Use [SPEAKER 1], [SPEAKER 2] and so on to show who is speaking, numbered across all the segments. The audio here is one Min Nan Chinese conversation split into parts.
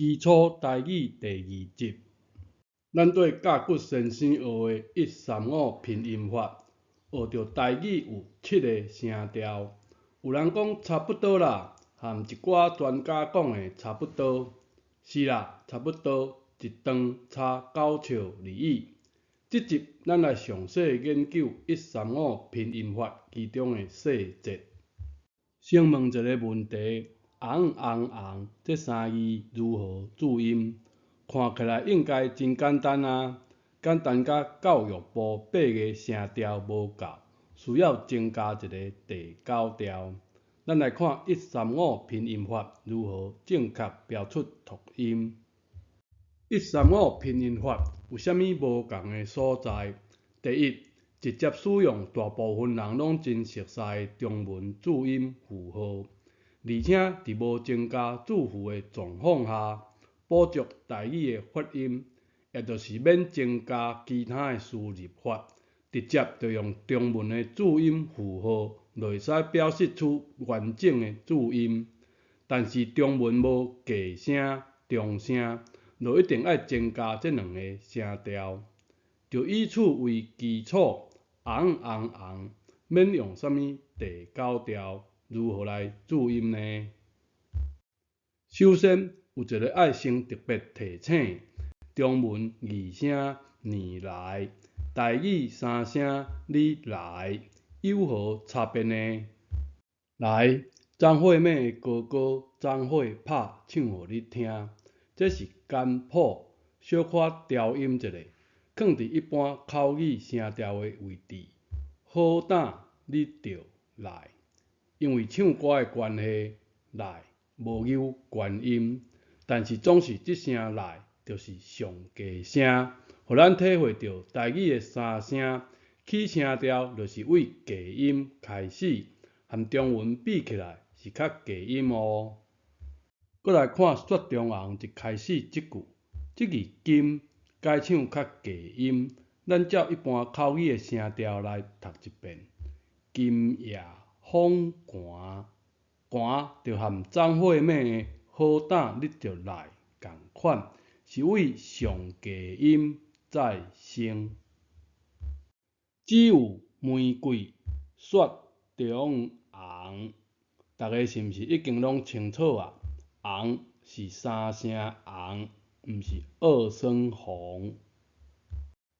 [SPEAKER 1] 基礎台語第二集，咱綴教骨先生學的一三五拼音法，學著台語有七个聲調。有人講差不多啦，和一寡專家講的差不多。是啦，差不多一長差九尺而已。這集咱來詳細研究一三五拼音法其中的細節。先問一个問題：尪、尪、尪，這三字如何注音？看起來應該真簡單啊，簡單甲教育部八个聲調無夠，需要增加一个第九調。咱來看一三五拼音法如何正確標出讀音。一三五拼音法有啥物無仝的所在？第一，直接使用大部分人攏真熟似的中文注音符號，而且佇無增加字符的狀況下，捕捉台語的發音，也就是免增加其他的輸入法，直接就用中文的注音符號，就會使表示出完整的注音。但是中文無假聲、中聲，就一定愛增加這兩个聲調。就以此為基礎，尪、尪、尪，免用啥物第九調，如何來注音呢？首先，有一个愛先特別提醒：中文二聲你來，台語三聲你來，有何差別呢？來，張惠妹的哥哥張惠拍唱予你聽，這是簡譜，小可調音一下，囥佇一般口語聲調的位置。好膽你著來，因為唱歌的關係，來無有關音，但是總是這聲來就是上低聲，予咱體會著台語的三聲起聲調就是為低音開始，和中文比起來是較低音哦。閣來看雪中紅一開始這句，這字金改唱較低音，咱照一般口語的聲調來讀一遍：今夜風寒，寒就和張惠妹的好膽你著來仝款，是為上低音再升。只有玫瑰雪中紅，逐家是毋是已經攏清楚啊？紅是三聲紅，毋是二聲紅。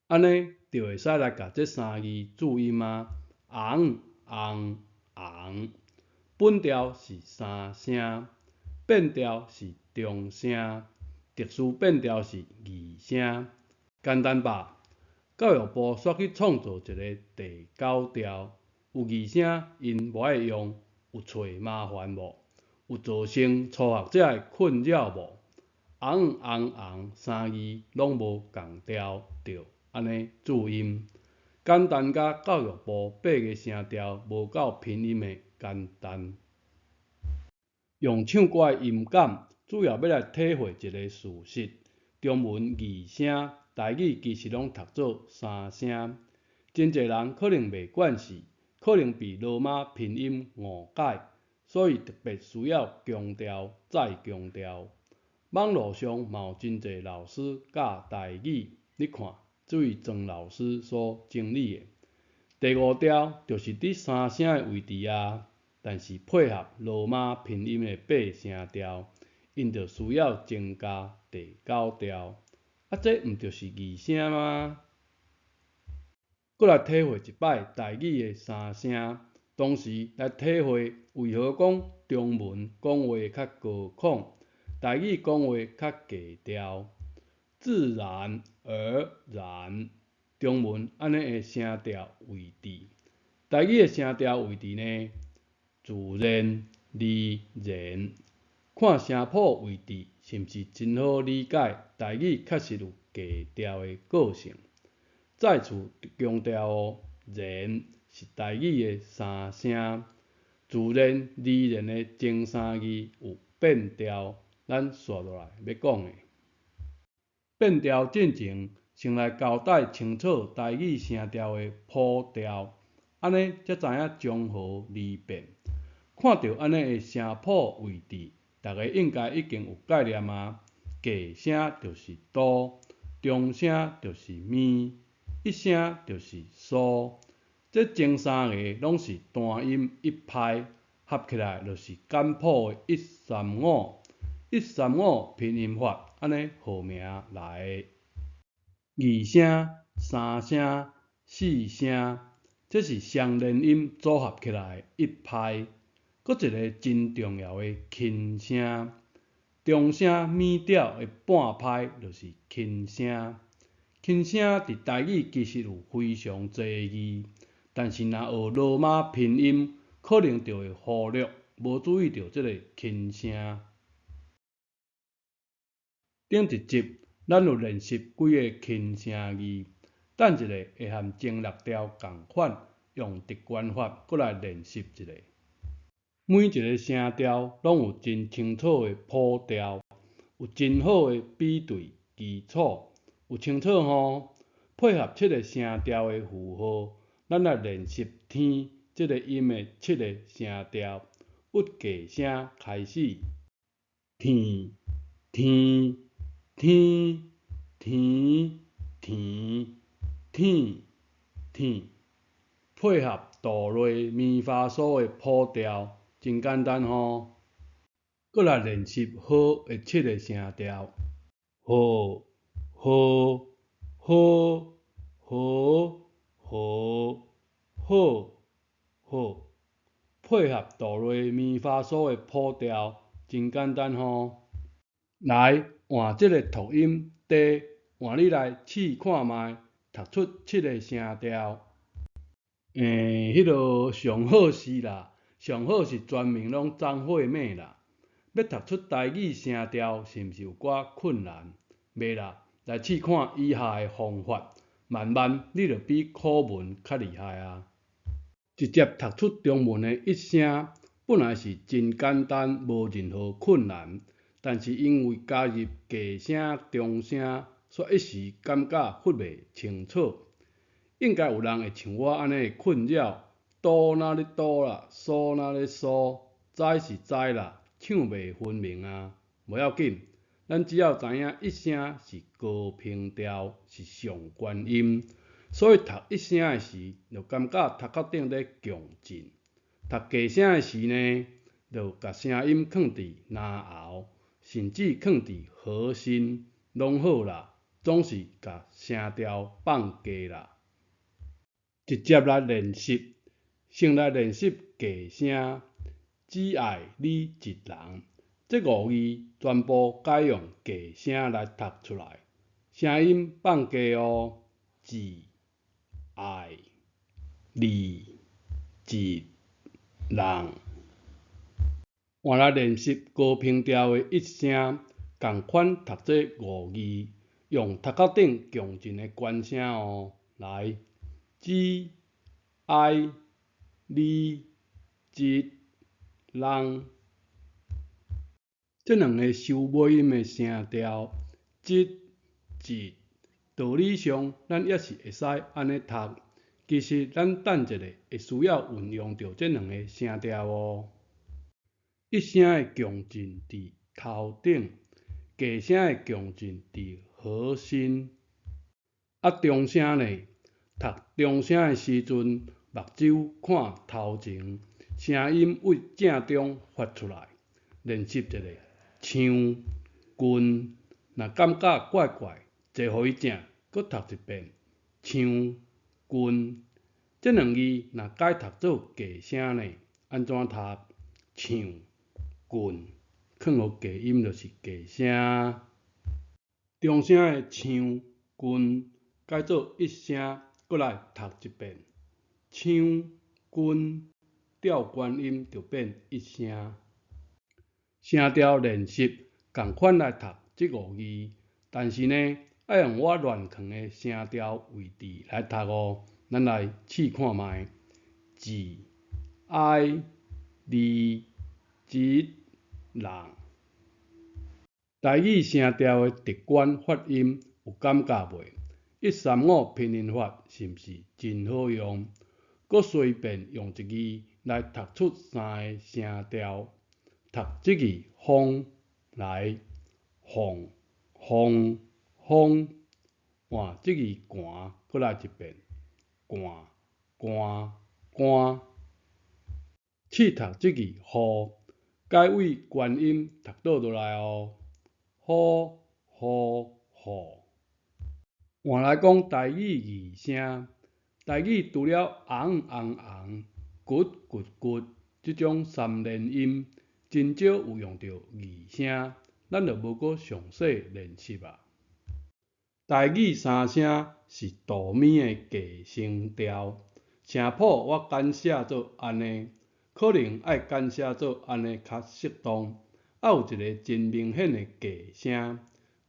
[SPEAKER 1] 按呢就會使來共這三字注音啊，尪、尪、尪。本調是三聲，變調是中聲，特殊變調是二聲，簡單吧？教育部煞去創造一个第九調，有二聲𪜶無愛用，有揣麻煩無？有造成初學者的困擾無？尪、尪、尪三字攏無仝調，就按呢注音，簡單甲教育部八个聲調無夠拼音的簡單。用唱歌的音感，主要欲來體會一个事實：中文二聲，台語其實攏讀做三聲。真濟人可能袂慣勢，可能被羅馬拼音誤解，所以特別需要強調再強調。網路上嘛有真濟老師教台語，你看，這位莊老師所整理的。第五調就是佇三聲的位置啊，但是配合羅馬拼音的八聲調，𪜶就需要增加第九調。啊，這毋就是二聲嗎？閣來體會一擺台語的三聲，同時來體會為何講中文講話較高亢，台語講話較低調，自然而然，中文按呢的聲調位置，台語的聲調位置呢？自然而然，看聲譜位置是毋是真好理解？台語確實有低調的個性。再次強調哦，然是台語的三聲，自然而然的前三字有變調，咱紲落來欲講的。變調進前，先來交代清楚台語聲調的譜調，按呢才知影從何而變。看著按呢的聲譜位置，逐家應該已經有概念啊。低聲就是哆，中聲就是咪，一聲就是嗦。這前三个攏是單音一拍，合起來就是簡譜的一三五，一三五拼音法，按呢號名來的。二聲、三聲、四聲，這是雙連音組合起來的一拍。閣一个真重要的輕聲，中聲咪調的半拍就是輕聲。輕聲佇台語其實有非常濟字，但是若學羅馬拼音，可能就會忽略，無注意著這个輕聲。頂一集咱有練習幾个輕聲字，等一下會和前六調仝款，用直觀法閣來練習一下。每一个聲調攏有真清楚的譜調，有真好的比對基礎，有清楚吼？配合七个聲調的符號，咱來練習天這个音的七个聲調，由低聲開始，天、天、天、天、天、天、天，配合哆來咪發嗦的譜調，真簡單吼。閣來練習好的七个聲調，好、好、好、好、好、好、好，配合哆來咪發嗦的譜調，真簡單吼。來換這个讀音低，換你來試看覓，讀出七个聲調。彼落上好是啦，上好是全名攏張惠妹啦。欲讀出台語聲調，是毋是有寡困難？袂啦，來試看以下的方法，慢慢你就比古文較厲害啊！直接讀出中文的一聲，本來是真簡單，無任何困難。但是因為加入低聲、中聲，煞一時感覺分袂清楚。應該有人會像我按呢困擾，哆哪咧哆啦，嗦哪咧嗦，知是知啦，唱袂分明啊。無要緊，咱只要知影一聲是高平調，是上懸音，所以讀一聲的時，就感覺頭殼頂咧強震；讀低聲的時呢，就共聲音囥佇嚨喉，甚至囥佇核心，攏好啦，總是共聲調放低啦。直接來練習，先來練習低聲，只愛你一人。這五字全部改用低聲來讀出來，聲音放低哦。只愛你一人。換來練習高平調的一聲，仝款讀這五字，用頭殼頂強勁的懸聲哦，來。只愛你一人，這兩个收尾音的聲調，一、一，道理上咱也是會使按呢讀。其實咱等一下會需要運用著這兩个聲調哦。一聲的強震佇頭頂，低聲的強震佇核心，啊中聲呢？讀中聲的時陣，目睭看頭前，聲音對正中發出來。練習一下，唱、君，若感覺怪怪，坐予伊正，閣讀一遍，唱、君。這兩字若改讀做低聲呢？按怎讀？唱、君，囥予低音就是低聲。中聲的唱、君改做一聲。閣來讀一遍，唱、君，吊懸音就變一聲。聲調練習仝款來讀這五字，但是呢，愛用我亂囥的聲調位置來讀哦。咱來試看覓，只愛你一人。台語聲調的直觀發音有感覺袂？一三五拼音法是毋是真好用？閣隨便用一字來讀出三个聲調，讀這字風來鳳風風，換這字寒，閣來一遍，寒寒寒。試讀這字雨，改位關音讀倒落來哦，雨雨雨。換來講台語二聲，台語除了尪尪尪、骨骨骨這種三連音，真少有用著二聲，咱就無閣詳細練習矣。台語三聲是杜咪的假聲調，聲譜我簡寫做按呢，可能愛簡寫做按呢較適當。猶有一个真明顯的假聲，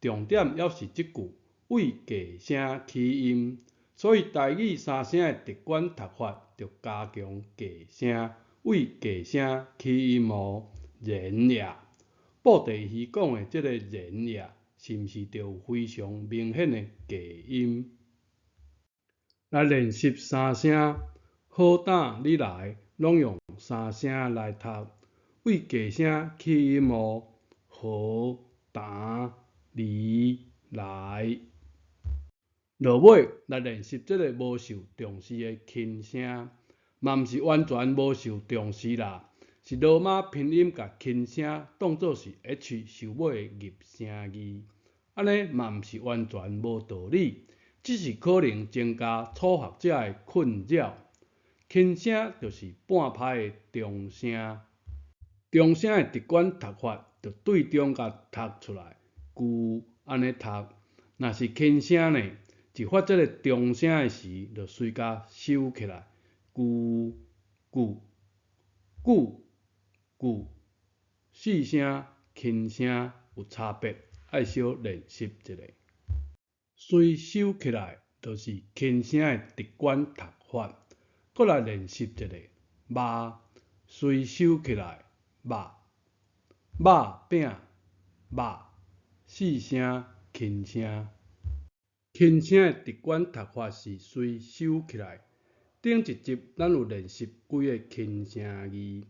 [SPEAKER 1] 重點猶是這句為假聲起音，所以台語三聲的直觀讀法，著加強假聲，為假聲起音哦。然也，布袋戲講的這个然也，是毋是就有非常明顯的假音？來練習三聲，好膽你來，攏用三聲來讀，為假聲起音哦。好膽你來。落尾來練習這个無受重視的輕聲，嘛毋是完全無受重視啦，是羅馬拼音共輕聲當做是 H 收尾的入聲字，按呢嘛毋是完全無道理，只是可能增加初學者的困擾。輕聲就是半拍的中聲，中聲的直觀讀法就對中共讀出來，句按呢讀。若是輕聲呢，一發這个中聲的時，就隨共收起來，句句句句，四聲輕聲有差別，愛小練習一下。隨收起來，就是輕聲的直觀讀法。閣來練習一下，肉隨收起來，肉肉餅肉，四聲輕聲。輕聲的直觀讀法是隨收起來。頂一集咱有練習幾个輕聲字，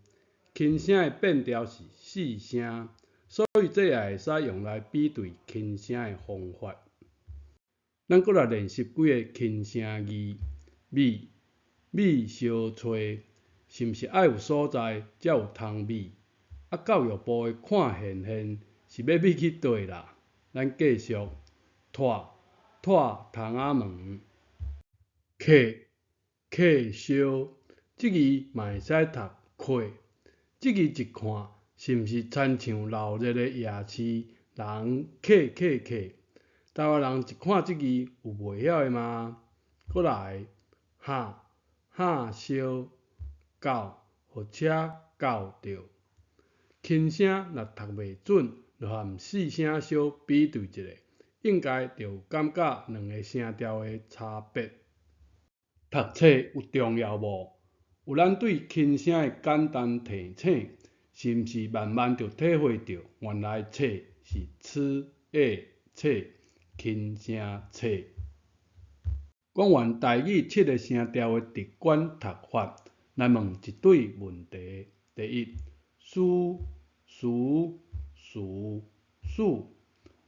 [SPEAKER 1] 輕聲的變調是四聲，所以這也會使用來比對輕聲的方法。咱閣來練習幾个輕聲字，米米相揣，是毋是愛有所在才有通米？啊，教育部的看現現是欲米去佗啦？咱繼續，拖拖窗仔門，客客燒，這字嘛會使讀客，這字一看，是毋是親像鬧熱的夜市人客客客？台灣人一看這字有袂曉的嗎？閣來，哈哈燒，狗予車咬著，輕聲若讀袂準，就和四聲相比對一下，應該就有感覺兩个聲調的差別。讀冊有重要無？有咱對輕聲的簡單提醒，是毋是慢慢就體會著原來冊是ㄑ ㅏ冊輕聲冊。講完台語七个聲調的直觀讀法，來問一對問題：第一，書、書、書、書，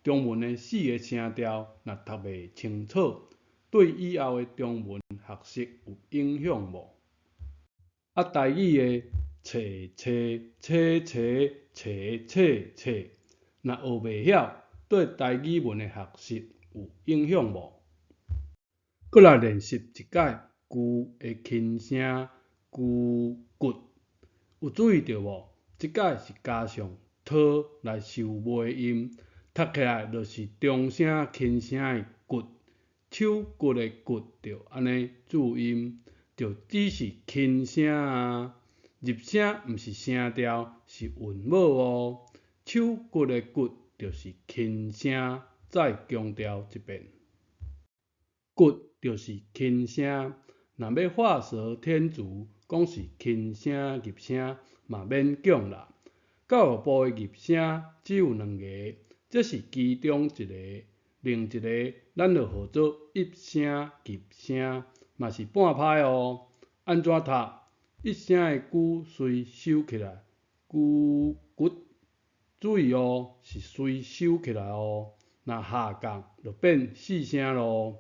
[SPEAKER 1] 中文的四个聲調若讀袂清楚，對以後的中文學習有影響無？啊，台語的冊冊冊冊冊冊冊，若學袂曉，對台語文的學習有影響無？閣來練習一擺句的輕聲句骨，有注意著無？這擺是加上 t 來收尾音，讀起來就是中聲輕聲的骨，手骨的骨就按呢注音，就只是輕聲啊。入聲毋是聲調，是韻母哦。手骨的骨就是輕聲，再強調一遍，骨就是輕聲。若欲畫蛇添足，講是輕聲入聲嘛勉強啦。教育部的入聲只有兩个，這是其中一个，另一个咱就號做一聲入聲，嘛是半拍哦。按怎讀？一聲的句隨收起來，句骨，注意哦，是隨收起來哦。若下降就變四聲囉。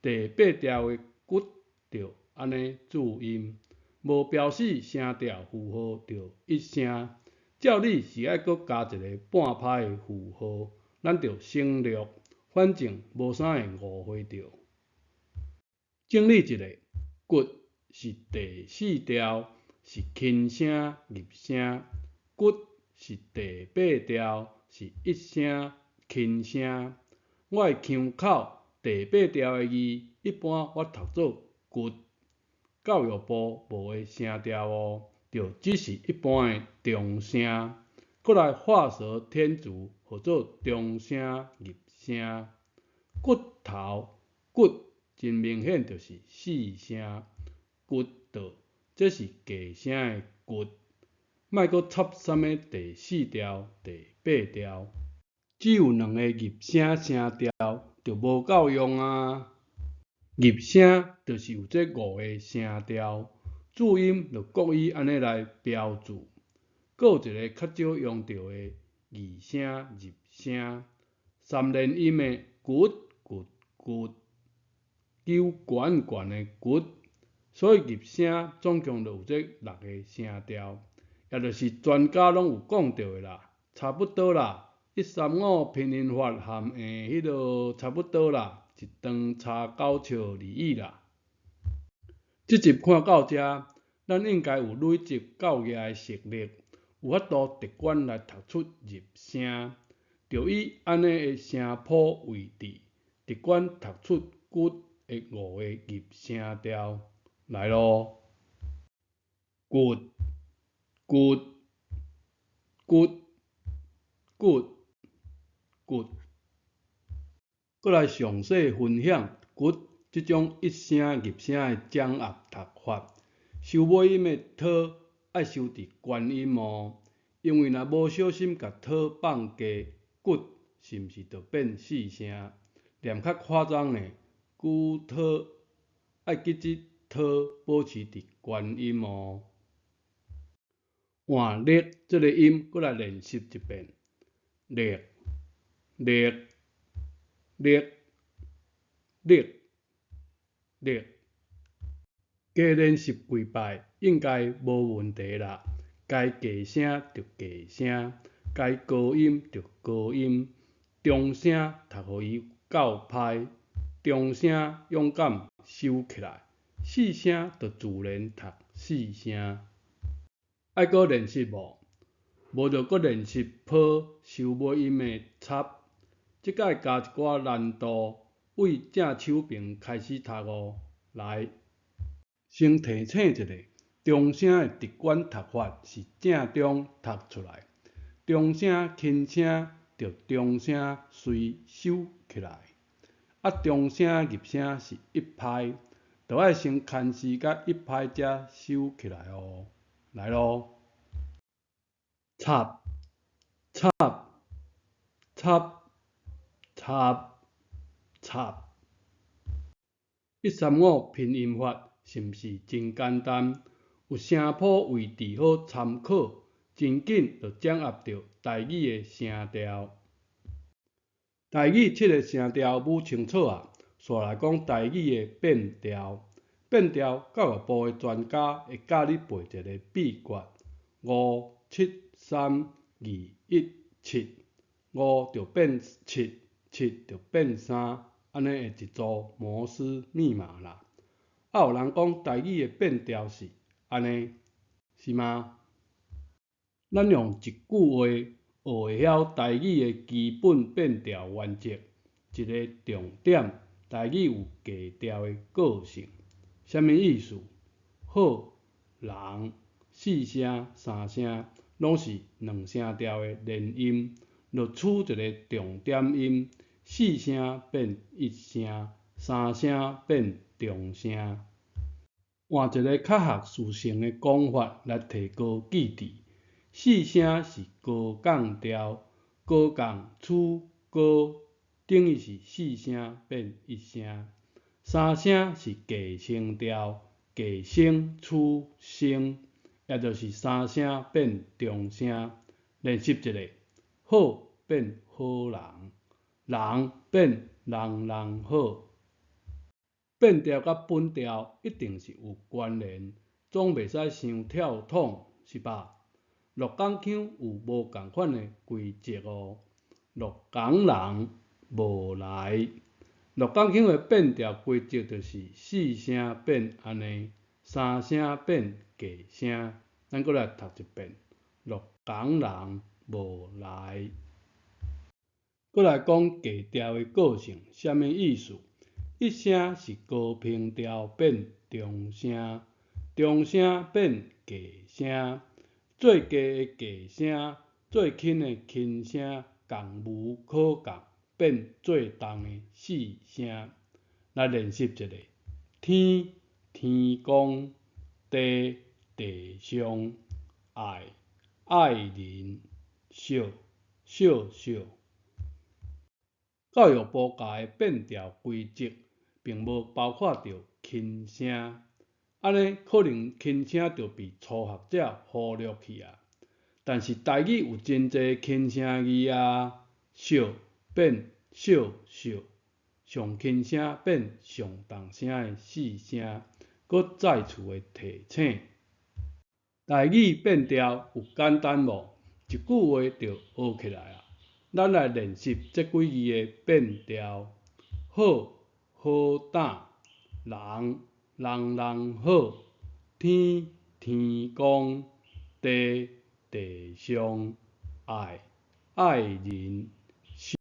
[SPEAKER 1] 第八調的骨就按呢注音，無標示聲調符號就一聲。照理是愛閣加一个半拍的符號，咱就省略，反正無啥會誤會著。整理一下，骨是第四調，是輕聲入聲；骨是第八調，是一聲輕聲。我的腔口第八調的字，一般我讀做骨。教育部無的聲調哦，就只是一般的中聲。閣來畫蛇添足，號做中聲入聲。骨頭骨真明顯就是四聲，骨道這是低聲的骨，莫閣插啥物第四調、第八調，只有兩个入聲聲調就無夠用啊！入聲就是有這五个聲調，注音就閣以按呢來標註。閣有一个較少用著的二聲入聲，三連音的骨骨骨，九懸懸的骨，所以入聲總共就有這六个聲調，也就是專家攏有講著的啦，差不多啦，一三五拼音法含彼落差不多啦，一長差九尺而已啦。這集看到遮，咱應該有累積夠額的實力，有法度直觀來讀出入聲，就以按呢的聲譜位置，直觀讀出骨的五个入聲調來囉，骨骨骨骨骨。閣來詳細分享骨這種一聲入聲的掌握讀法。收尾音的 t 愛收佇關音哦，因為若無小心共 t 放低，骨是毋是就變四聲？念較誇張的，骨 t 愛記這 t 保持佇關音哦。換力這个音，閣來練習一遍，力力力力力，加練習幾擺應該無問題啦。該低聲就低聲，該高音就高音，中聲讀予伊夠歹，中聲勇敢收起來，四聲就自然讀四聲。愛閣練習無？無就閣練習 P 收尾音的插，這擺加一寡難度，對正手爿開始讀哦。來，先提醒一下，中聲的直觀讀法是正中讀出來，中聲輕聲就中聲隨收起來，啊中聲入聲是一拍，就愛先牽絲佮一拍才收起來哦。來囉，插插插插插，一三五拼音法是毋是真簡單？有聲譜位置好參考，真緊就掌握著台語的聲調。台語七个聲調母清楚啊，紲來講台語的變調。變調教育部的專家會教你背一个秘訣：五、七、三、二、一、七。五就變七，七就變三，按呢的一組摩斯密碼啦。啊，有人講台語的變調是按呢，是嗎？咱用一句話學會曉台語的基本變調原則。一个重點，台語有低調的個性。啥物意思？好、人、四聲、三聲，攏是兩聲調的連音，落取一个重點音，四聲變一聲，三聲變中聲。換一个較學術性的講法來提高記憶。四聲是高降調，高降取高，等於是四聲變一聲。三聲是低升調，低升取升，也就是三聲變中聲。練習一下，好變好人，人變人人好。變調佮本調一定是有關聯，總袂使傷跳痛，是吧？鹿港腔有無仝款的規則哦。鹿港人無來。鹿港腔的變調規則就是四聲變按呢，三聲變假聲。咱閣來讀一遍：鹿港人無來。閣來講低調的個性，啥物意思？一聲是高平調變中聲，中聲變低聲，做低的低聲，做輕的輕聲，仝無可仝，變做重的四聲。來練習一下：天，天公，地，地上，愛，愛人，惜，惜惜。教育部教的變調規則，並無包括著輕聲，按呢可能輕聲就被初學者忽略去啊。但是台語有真濟輕聲字啊，惜變惜惜，上輕聲變上重聲的四聲，閣再次的提醒。台語變調有簡單無？一句話就學起來啊！咱來練習這幾字的變調：好，好膽，人，人人好，天，天公，地，地上，愛，愛人，惜，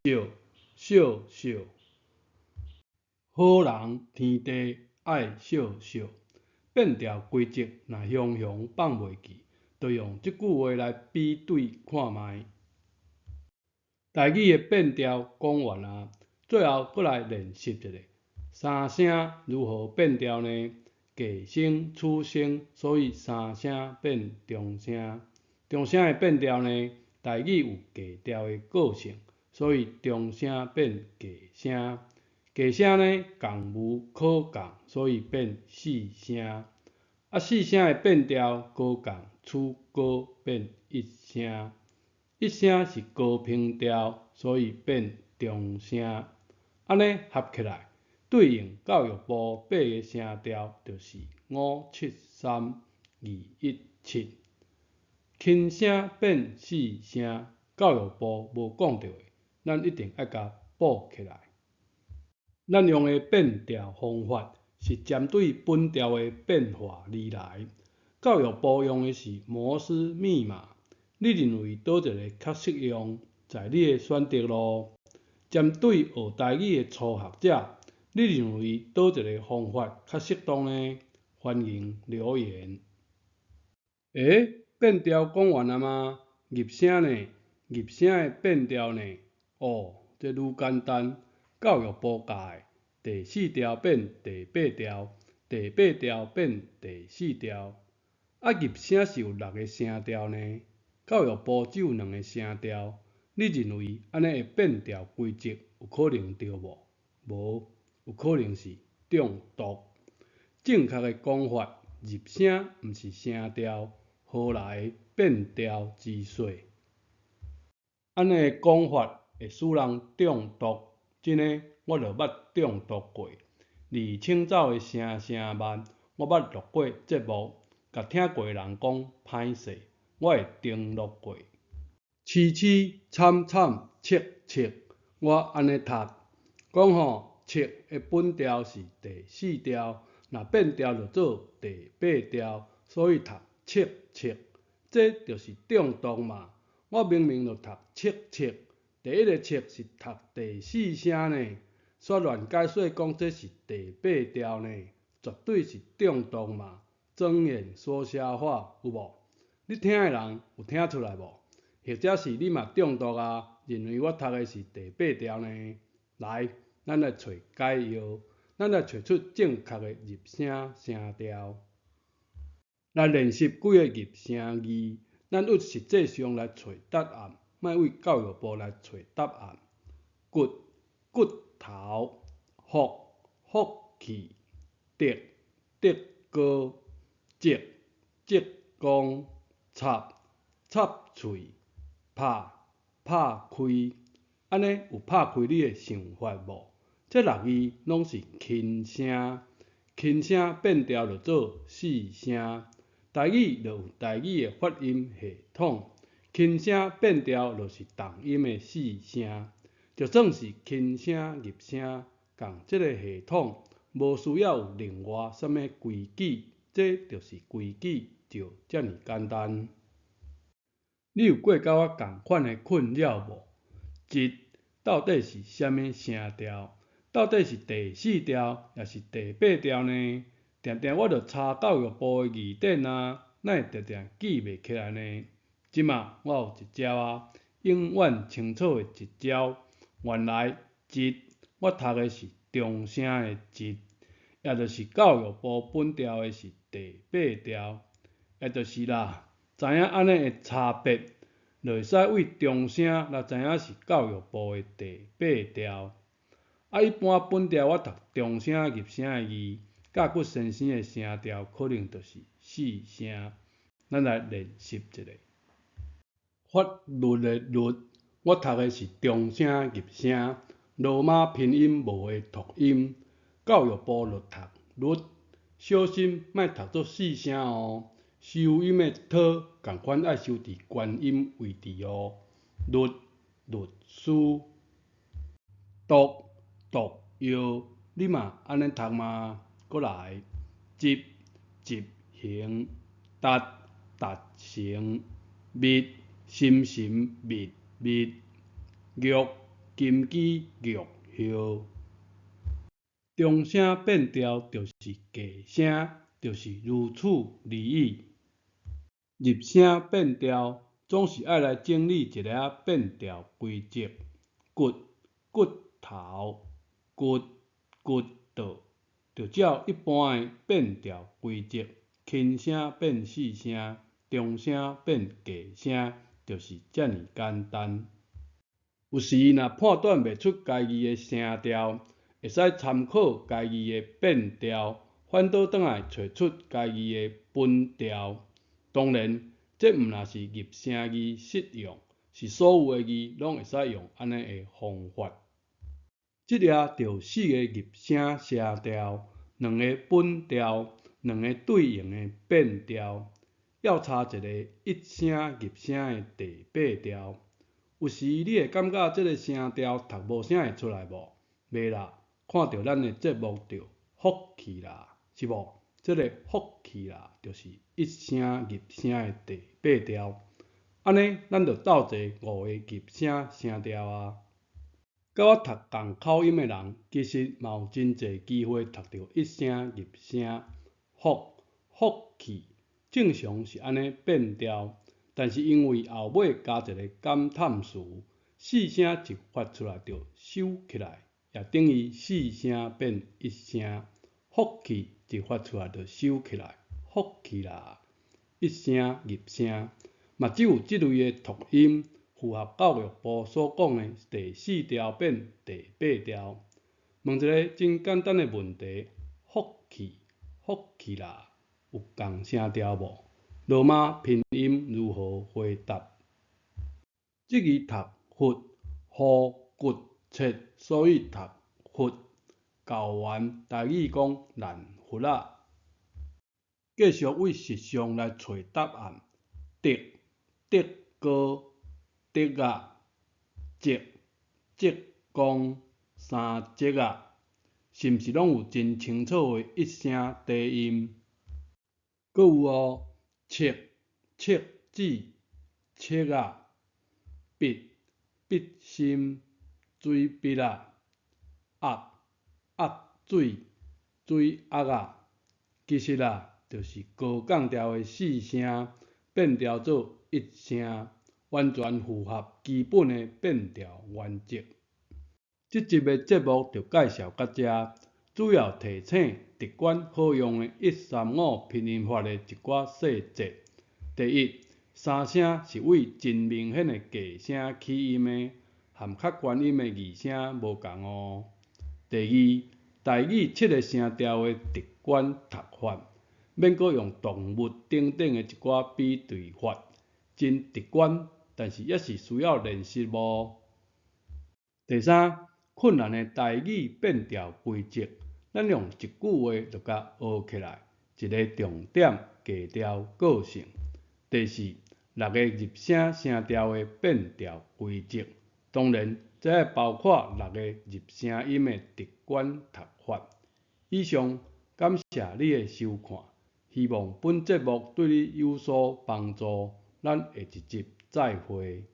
[SPEAKER 1] 惜惜。好人天地愛惜惜。變調規則若雄雄放袂記，就用這句話來比對看覓。台語的變調講完啊，最後閣來練習一下，三聲如何變調呢？低聲、出聲，所以三聲變中聲。中聲的變調呢？台語有低調的個性，所以中聲變低聲。低聲呢，仝無可仝，所以變四聲。啊，四聲的變調高仝取高變一聲。一聲是高平調，所以變中聲。按呢合起來，對應教育部八个聲調就是五七三二一七。輕聲變四聲，教育部無講著的，咱一定愛共補起來。咱用的變調方法是針對本調的變化而來。教育部用的是摩斯密碼，你認為佗一个較適用？在你的選擇囉。針對學台語的初學者，你認為佗一个方法較適當呢？歡迎留言。欸，變調講完了嗎？入聲呢？入聲的變調呢？哦，這愈簡單。教育部教的，第四調變第八調，第八調變第四調。啊，入聲是有六个聲調呢，教育部只有兩个聲調。你認為按呢的變調規則有可能對無？無，有可能是中毒。正確的講法，入聲毋是聲調，何來變調之說？按呢的講法會使人中毒，真的，我就捌中毒過。離清走的聲聲慢，我捌錄過節目，共聽過的人講歹勢，我會登錄過。悽悽慘慘戚戚，我按呢讀，講吼戚的本調是第四調，若變調就做第八調，所以讀戚戚，這就是中毒嘛。我明明就讀戚戚，第一个戚是讀第四聲呢，煞亂解說講這是第八調呢，絕對是中毒嘛。睜眼說瞎話有無？你聽的人有聽出來無？或者是你嘛中毒啊？認為我讀的是第八調呢？來，咱來揣解藥，咱來揣出正確的入聲聲調。來練習幾个入聲字，咱按實際上來揣答案，莫為教育部來揣答案。骨骨頭，福福氣，竹竹篙，浙浙江，插插喙，拍拍開，按呢有拍開你的想法無？這六字攏是輕聲，輕聲變調就做四聲。台語就有台語的發音系統，輕聲變調就是重音的四聲，就算是輕聲入聲，仝這个系統，無需要有另外啥物規矩，這就是規矩，就遮爾簡單。你有過佮我仝款的困擾無？這到底是啥物聲調？到底是第四調，抑是第八調呢？定定我著查教育部的字典啊，哪會定定記袂起來呢？這馬我有一招啊，永遠清楚的一招。原來這我讀的是中聲的這，也就是教育部本調的是第八調，也就是啦，知影按呢的差別，就會使對中聲來知影是教育部的第八調。啊，一般本調我讀中聲入聲的字，甲骨先生的聲調可能就是四聲。咱來練習一下。法律的律，我讀的是中聲入聲，羅馬拼音無的讀音。教育部就讀律，小心莫讀做四聲哦。收音的 t 仝款愛收佇關音位置哦。律，律師，毒，毒藥，你嘛按呢讀嗎？閣來，執，執行，達，達成，密，深深密密，玉，金枝玉葉。中聲變調就是假聲，就是如此而已。入聲變調總是愛來整理一下變調規則，骨，骨頭，骨，骨道，就照一般的變調規則，輕聲變四聲，中聲變假聲，就是遮爾簡單。有時若判斷袂出該字的聲調，會使參考該字的變調，反倒轉來揣出該字的本調。當然，這毋但是入聲字適用，是所有的字攏會使用按呢的方法。這下就有四個入聲聲調，兩个本調，兩个對應的變調，猶差一个一聲入聲的第八調。有時你會感覺這个聲調讀無啥會出來無？袂啦，看著咱的節目就福氣啦，是無？這个福氣啦，就是一聲入聲的第八調。按呢，咱就鬥齊五个入聲聲調啊。佮我讀仝口音的人，其實嘛有真濟機會讀著一聲入聲。福，福氣，正常是按呢變調，但是因為後尾加一个感嘆詞，四聲一發出來就收起來，也等於四聲變一聲。福氣一發出來就收起來，福氣啦，一聲入聲，嘛只有這類的讀音符合教育部所講的第四調變第八調。問一个真簡單的問題：福氣，福氣啦，有仝聲調無？羅馬拼音如何回答？這字讀佛，虎骨切，所以讀佛。教員台語講難佛仔。繼續對實相來揣答案。竹，竹篙，竹仔，浙，浙江，三節仔，是毋是攏有真清楚的一聲低音？閣有哦，冊，冊子，冊仔，筆，筆芯，水筆仔，鴨，鴨水，水鴨仔，其實啊，就是高降調的四聲變調做一聲，完全符合基本的變調原則。這集的節目就介紹到這，主要提醒直觀好用的一三五拼音法的一寡細節。第一，三聲是對真明顯的假聲起音的，和較懸音的二聲無仝哦。第二，台語七个聲調的直觀讀法，免閣用動物等等的一寡比對法，真直觀，但是猶是需要練習無？第三，困難的台語變調規則，咱用一句話就共學起來。一个重點，低調個性。第四，六个入聲聲調的變調規則，當然這愛包括六个入聲音的直觀讀法。以上感謝你的收看，希望本節目對你有所幫助。咱下一集再會。